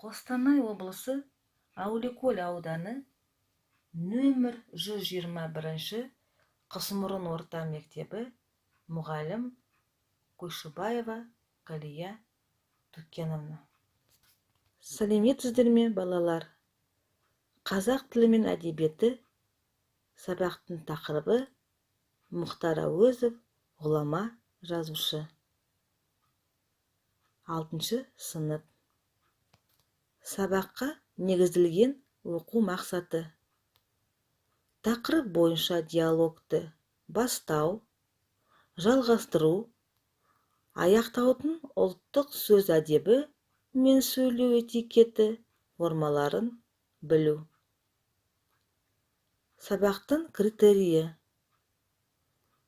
Қостанай облысы, Әулиекөл ауданы, нөмір 121-ші Құсмұрын орта мектебі, мұғалім Қойшыбаева Қалия Түкеновна. Сәлеметсіздер ме, балалар? Қазақ тілі мен әдебиеті сабақтың тақырыбы Мұхтар Әуезов, ғұлама жазушы. 6 сынып. Сабаққа негізделген оқу мақсаты. Тақырып бойынша диалогты бастау, жалғастыру, аяқтаудың ұлттық сөз әдебі мен сөйлеу этикеті формаларын білу. Сабақтың критерийі.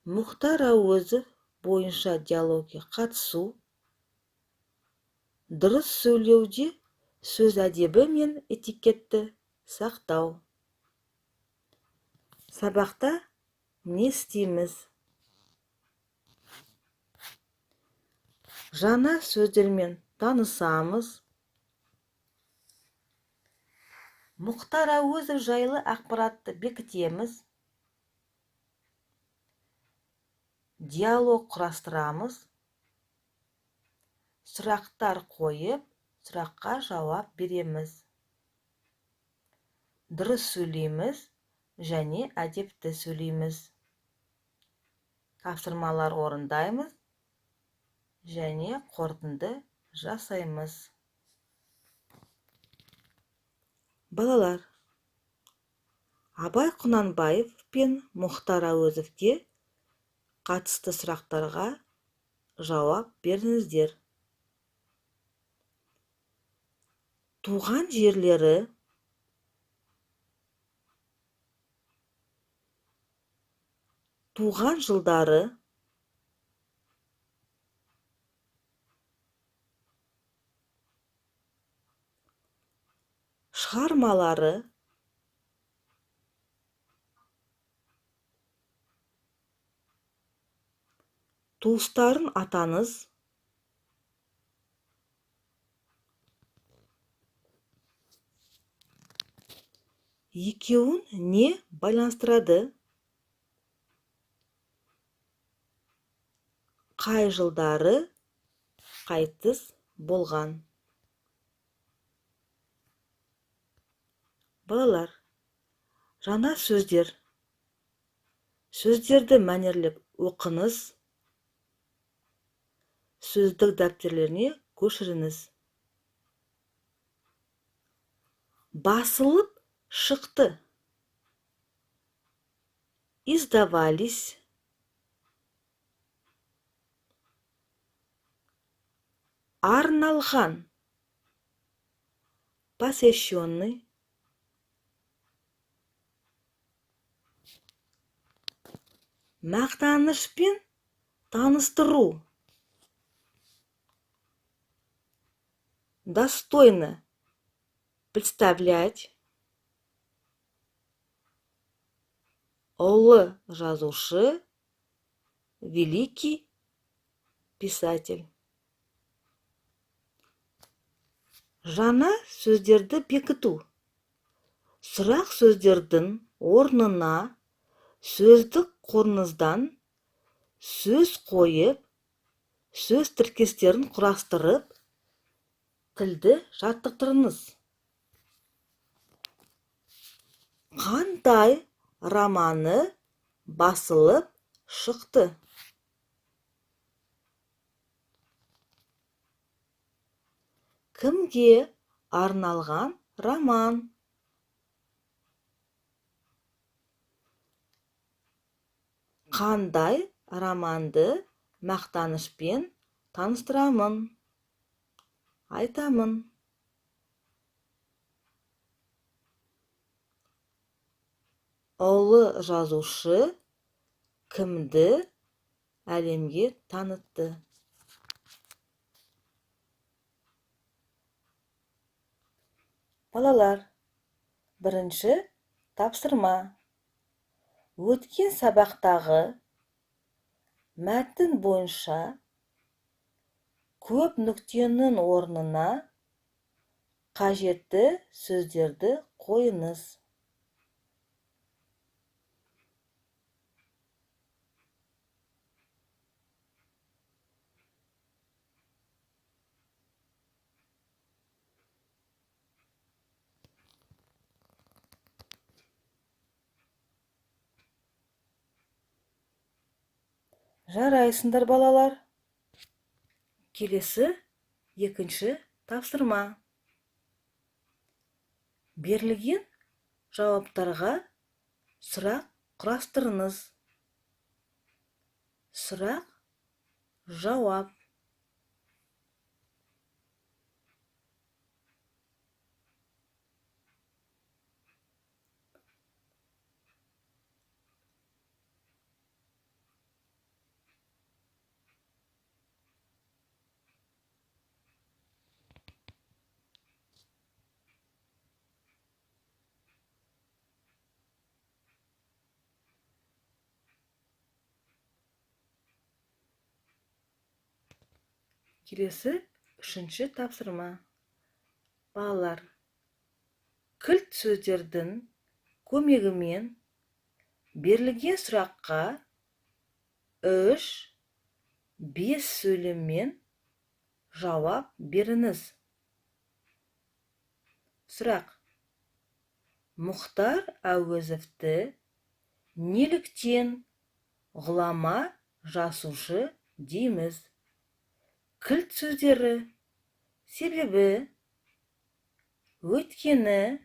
Мұхтар Әуезов бойынша диалогке қатысу, дұрыс сөйлеуде сөз әдебі мен этикетті сақтау. Сабақта не істейміз? Жаңа сөздермен танысамыз. Мұхтар Әуезов жайлы ақпаратты бекітеміз. Диалог құрастырамыз. Сұрақтар қойып, сұраққа жауап береміз. Дұрыс сөйлейміз және әдепті сөйлейміз. Тапсырмалар орындаймыз және қорытынды жасаймыз. Балалар, Абай Құнанбаев пен Мұхтар Әуезовке қатысты сұрақтарға жауап беріңіздер. Туған жерлері, туған жылдары, шығармалары, туыстарын атаңыз. Екеуін не байланыстырады? Қай жылдары қайтыс болған? Балалар, жаңа сөздер. Сөздерді мәнерлеп оқыңыз, сөздік дәптерлеріне көшіріңіз. Басылып шықты. Издавались. Арналған. Посвященный. Мақтанышпен таныстыру. Достойно представлять. Ұлы жазушы, великий писатель. Жаңа сөздерді бекіту. Сұрақ сөздердің орнына сөздік қорыңыздан сөз қойып, сөз тіркестерін құрастырып, тілді жаттықтырыңыз. Қандай романы басылып шықты? Кімге арналған роман? Қандай романды мақтанышпен таныстырамын? Айтамын. Ұлы жазушы кімді әлемге танытты? Балалар, бірінші тапсырма. Өткен сабақтағы мәтін бойынша көп нүктенің орнына Қажетті сөздерді қойыңыз. Жарайсыңдар, балалар. Келесі екінші тапсырма. Берілген жауаптарға сұрақ құрастырыңыз. Сұрақ, жауап. Келесі үшінші тапсырма. Балалар, кілт сөздердің көмегімен берілген сұраққа 3-5 сөйлеммен жауап беріңіз. Сұрақ. Мұхтар Әуезовті неліктен ғұлама жасушы дейміз? Кілт сөздері: себебі, өйткені,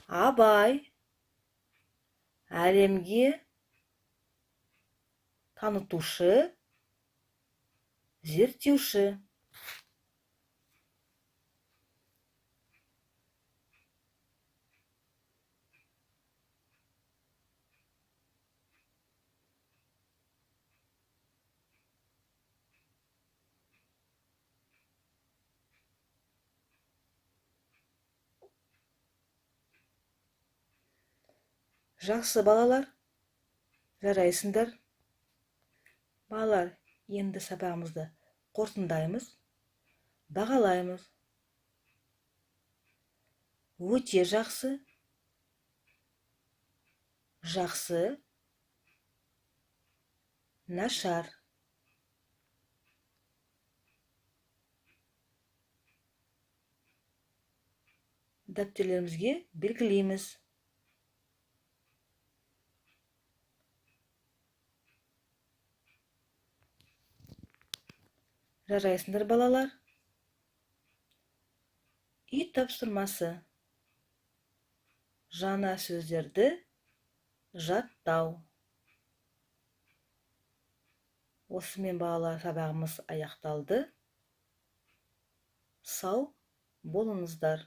Абай, әлемге танытушы, зерттеуші. Жақсы, балалар, жарайсыңдар. Балалар, енді сабағымызды қорытындаймыз, бағалаймыз. Өте жақсы, жақсы, нашар. Дәптерлерімізге белгілейміз. Жарайсыңдар, балалар. Үй тапсырмасы. Жаңа сөздерді жаттау. Осымен, балалар, сабағымыз аяқталды. Сау болыңыздар.